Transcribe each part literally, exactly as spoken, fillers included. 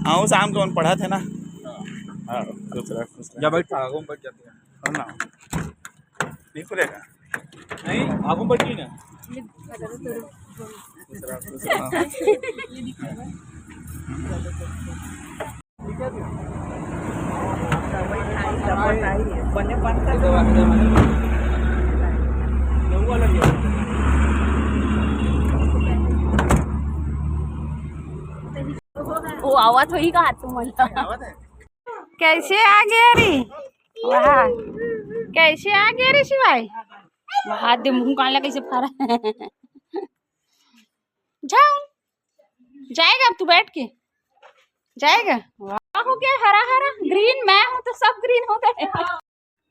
हाँ, वो शाम को मन पढ़त हे ना। हाँ, खुश रह, खुश रह। या बैठ, आगू में बैठ जाते हैं। हाँ ना। नहीं खुलेगा। नहीं, आगू में बैठ जाइए ना। खुश रह, खुश रह। वो आवत होही का हाथ तुमन ला? कैसे आ गया रे? वाह, कैसे आ गया रे शिवाय? वाह, दे मुंह कान ला कैसे फारा। जाओ, जाएगा अब तू बैठ के, जाएगा। वाह, हो गया हरा हरा, ग्रीन। मैं हूँ तो सब ग्रीन हो गए।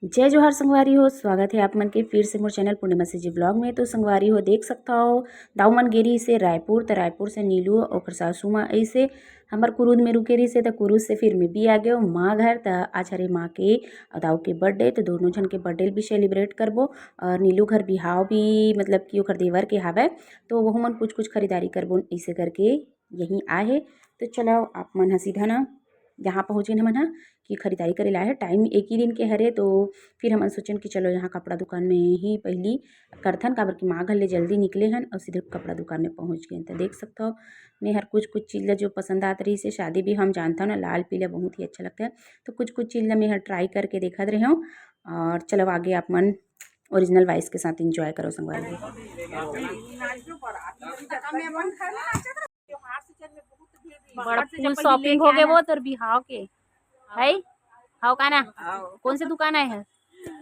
जय जोहार संगवारी हो, स्वागत है आप मन के फिर से मोर चैनल पूर्णिमा सीजी व्लॉग में। तो संगवारी हो, देख सकता हो, दाऊ मन गे रिहिसे रायपुर, तो रायपुर से नीलू ओकर सासू माँ ऐसे हमर कुरुद में रुके रिहिसे, तो कुरुद से फिर मैं भी आ गयो माँ घर। तो आज हरे माँ के अउ दाऊ के बर्थडे, तो दोनों झन के बर्थडे भी सेलिब्रेट करबो। और नीलू घर बिहाव भी, मतलब कि ओकर देवर के हावय, तो वहू मन कुछ कुछ खरीदारी करबो, ऐसे करके यहीं आए हे। तो चलो, आप मन ह सीधा ना यहाँ पहुँच गए हमन ह कि खरीदारी करे ला आए हे। टाइम एक ही दिन के हरे, तो फिर हमन सोचन कि चलो, यहाँ कपड़ा दुकान में ही पहली करथन, काबर कि माँ घर ले जल्दी निकले हन और सीधे कपड़ा दुकान में पहुँच गए। तो देख सकते हो, मैं हर कुछ कुछ चीज़ ला जो पसंद आत रहिसे, शादी भी हम जानता हूँ ना, लाल पीला बहुत ही अच्छा लगता है। तो कुछ कुछ चीज़ ला मैं हर ट्राई करके देखत रहे हूँ। और चलो, आगे आप मन ओरिजिनल वॉइस के साथ एंजॉय करो संगवारी। बड़ा फुल शॉपिंग हो गए वो तोर बिहाव के, है? हाव का ना? कौन से दुकान आए है?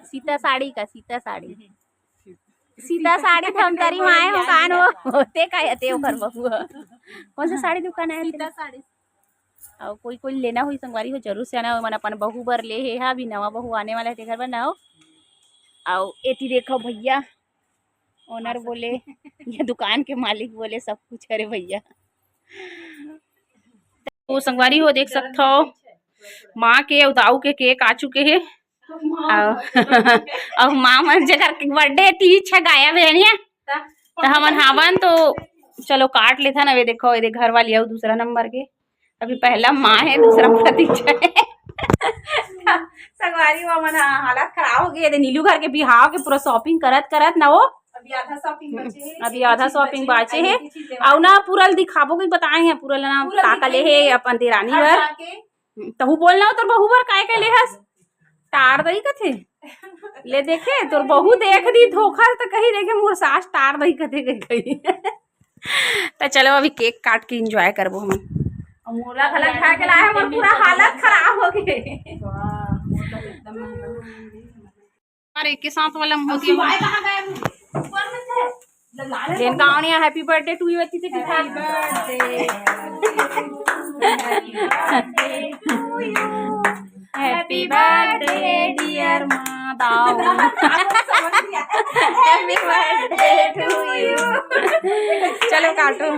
सीता साड़ी का, सीता साड़ी। सीता साड़ी धमतरी में आए हो कान वो, होते का आते ओकर बहू ह। कौन से साड़ी दुकान आए? सीता साड़ी। और कोई कोई लेना हुई संगवारी हो, जरूर से आना। मन अपन बहू बर ले हे हा, अभी नवा बहू आने वाला है तेकर बर ना हो। और एती देखो भैया, ओनर बोले, ये दुकान के मालिक बोले, सब कुछ करे भैया। तो संगवारी हो, देख सकत हो, माँ के अउ दाऊ के केक आ चुके हे। अउ, अउ माँ मन जेकर बर्थडे तीज छ गायब हे निया, त हमन हावन तो चलो काट लेथन। अब ये देखो, ये घर वाली अउ दूसरा नंबर के, अभी पहला माँ हे, दूसरा प्रतीक्षा हे। संगवारी हो, मन हालत खराब हो गई। ये दे नीलू घर के बिहाव के पूरा शॉपिंग करत करत ना वो अभी आधा शॉपिंग बचे हे। अभी आधा शॉपिंग बाचे हे। अउ ना पूरा ल दिखाबो कि बताए हे पूरा ल ना पूरा का का ले हे अपन देरानी घर बर। जाके। तहू बोलना हो तोर बहू बर काय काय ले हस? टार दई कथे। ले देखे तोर बहू देख दी धोखा त कही देखे मोर सास टार दई कथे के कही। त चलो अभी केक काट के एंजॉय करबो हमन। अउ मोला घला खा के लाए, मोर पूरा हालत खराब हो गए। अरे, के साथ वाला मोती। शिवाय कहाँ गए? ऊपर में थे। जेन गावनिया Happy Birthday to you अति से दिखा। Happy birthday to you। Happy birthday dear माँ दाऊ। Happy birthday to you। चलो काटो।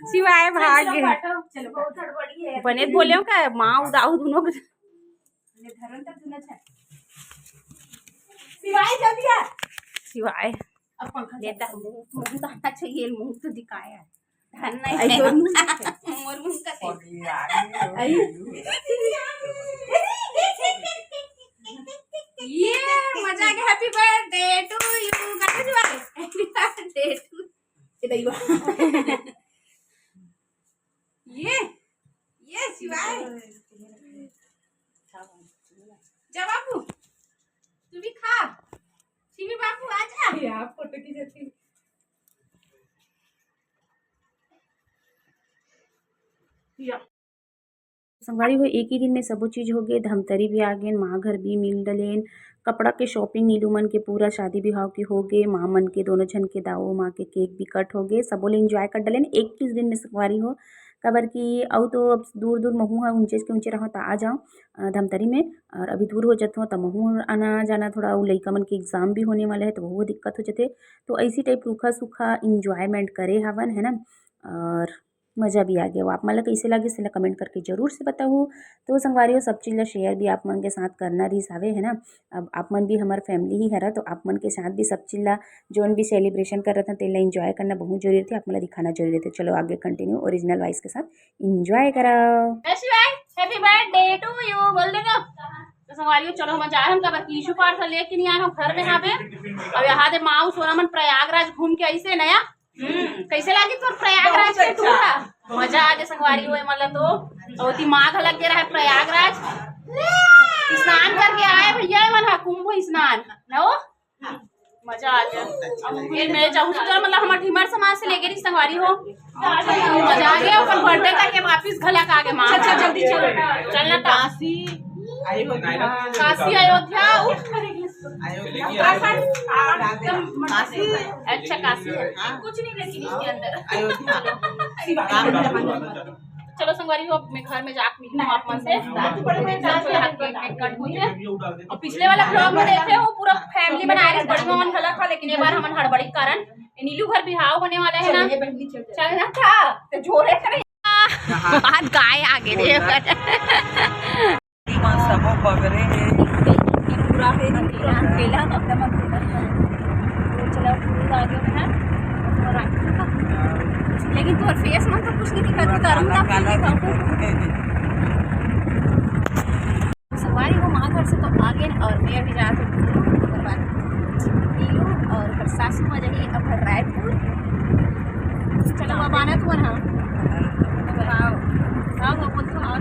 शिवाय भाग। चलो, बहुत हड़बड़ी है। बने बोले हो का माँ अउ दाऊ दोनों के। ले धरन त तू न छा। शिवाय जल्दी आ। शिवाय। अब पंखा ले चला। दा, मुंह, मुंह तो आना चाहिए, मुंह तो दिखाया है। धन नहीं आई है। तोर मुंह दिखे। मोर मुंह का और ये आ गई, और आई। ये आ गई। ये मजा आ गया। Happy birthday to you। गाना शिवाय। Happy birthday to ये दैवा। ये, ये शिवाय। जा बाबू, तू भी खा। शिवी बाबू, आ जा। ये आप फोटो खींचती। या। संगवारी हो, एक ही दिन में सबो चीज हो गे। धमतरी भी आ गेन, माँ घर भी मिल डलेन, कपड़ा के शॉपिंग नीलू मन के पूरा शादी बिहाव के हो गे, माँ मन के दोनों झन के दाऊ माँ के केक भी कट हो गे, सबो ले एंजॉय कर डलेन एक ही दिन में संगवारी हो। काबर कि अउ तो अब दूर दूर महू ह उंचेच के उंचे रहूँ त आ जाऊँ, अ, धमतरी में, और अभी दूर हो जात हो त महू आना जाना थोड़ा, अउ लइका मन के एग्जाम भी होने वाला है तो वो दिक्कत हो जाते। तो ऐसी टाइप रूखा सूखा एंजॉयमेंट करे हवन, है ना। और मज़ा भी आ गया। वो आप मन ला कइसे लागिस, तेला comment करके जरूर से बताहू। तो संगवारी हो, सब चीज़ ला share भी आप मन के साथ करना रहिस हावे, है ना। अब आप मन भी हमर family ही हरा, तो आप मन के साथ भी सब चीज़ ला, जोन भी celebration करत हन, तेला enjoy करना बहुत जरूरी रहिथे, आप मन ला दिखाना जरूरी रहिथे। चलो आगे continue original voice के साथ enjoy करव। जय शिवाय, happy birthday to you बोल दे ना। तो संगवारी हो, चलो हम जा रहे हैं, काबर कि ईशु पार्थ लेके नहीं आए हम, घर में हावे। अब यहाँ दे माँ अउ सोना मन प्रयागराज घूम के अइसे नया। हम्म, कैसे लागी तोर प्रयागराज बहुत के अच्छा। Tour? मजा आ गया संगवारी हो, मतलब तो। अउ ओती माघ लग गया है प्रयागराज। स्नान करके आए भैया, मन हा कुंभ स्नान, ना हो? मजा आ गया। अब फिर मैं जाऊँ तो मतलब हमर ढीमर समाज से लेके नहीं संगवारी हो। मजा आ गया, अपन birthday करके वापिस घलक आ गए माँ। अच्छा, जल्दी चलो। चलना था। काशी, अयोध्या। काशी, अयोध्या, उफ। अयोध्या। काशी। अच्छा, काशी है। हाँ। कुछ नहीं, लेकिन इसके अंदर। अयोध्या। राम मंदिर। चलो संगवारी हो, मैं घर में जाके मिलती हूँ आप मन से। सबके हाथ के cake cut हुई है। और पिछले वाला vlog में देखे, वो पूरा family बनाए रहे, बड़ी मामा घलक हा, लेकिन ये बार हमन हड़बड़ी के कारण नीलू घर बिहाव होने वाला है ना। चलना था, तो जोरे करे। आज गाय आ गए रे। मन सबो बगरे हे। पूरा हे ना, केला, केला तो एकदम अकेला है। तो चलो, फूल आ गए हैं। और लेकिन तोर face में तो कुछ नहीं दिखा, तू काला, तारू ना काला फूल दिखा। दिखा। संगवारी हो, माँ घर से तो आ गए और मैं अभी जा रही हूँ, ओकर बाद नीलू और ओकर सासू माँ जाही अब रायपुर। चलो, अब आना तू ना। हाँ, हाँ, वो बोल तो हाँ।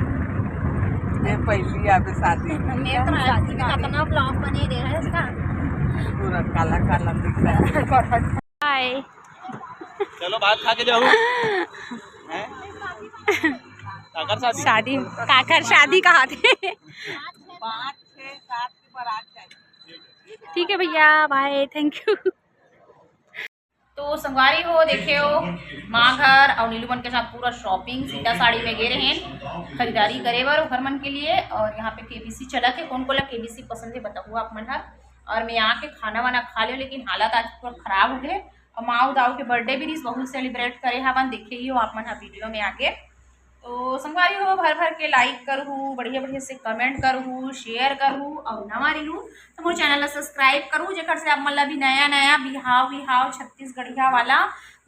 मैं पहली आवे शादी। मैं तो रायपुर में कितना vlog बने रहे हैं इसका। पूरा काला काला दिख रहा है। Bye। चलो, भात खा के जाओ। हैं? काकर शादी? शादी, काकर शादी कहा थे। पाँच, छः, सात के बारात जाए। ठीक है भैया, bye, thank you। तो संगवारी हो, देखे हो, माँ घर और नीलू मन के साथ पूरा shopping सीता साड़ी में गए रहे, खरीदारी करे बर ओकर मन के लिए। और यहाँ पे केबीसी चलत हे, कौन कोला केबीसी पसंद है बताओ आप मन हर। और मैं यहाँ के खाना वाना खा लियो, लेकिन हालत आज पूरा खराब हो गए। और माँ दाऊ के birthday भी रिस, बहुत celebrate करे हवन, देखे ही हो आप मन हा video में आके। तो संगवारी हो, भर भर के like करहू, बढ़िया बढ़िया से comment करहू, share करहू और नवा रिहू तो मोर channel ला subscribe करहू, जेकर से आप मन ला भी नया नया बिहाव बिहाव छत्तीसगढ़िया वाला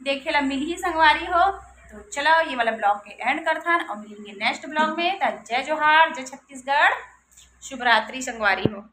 देखे ला मिलही संगवारी हो। तो चलो ये वाला vlog के end करथन और मिलेंगे next vlog में। तो जय जोहार, जय छत्तीसगढ़, शुभ रात्रि संगवारी हो।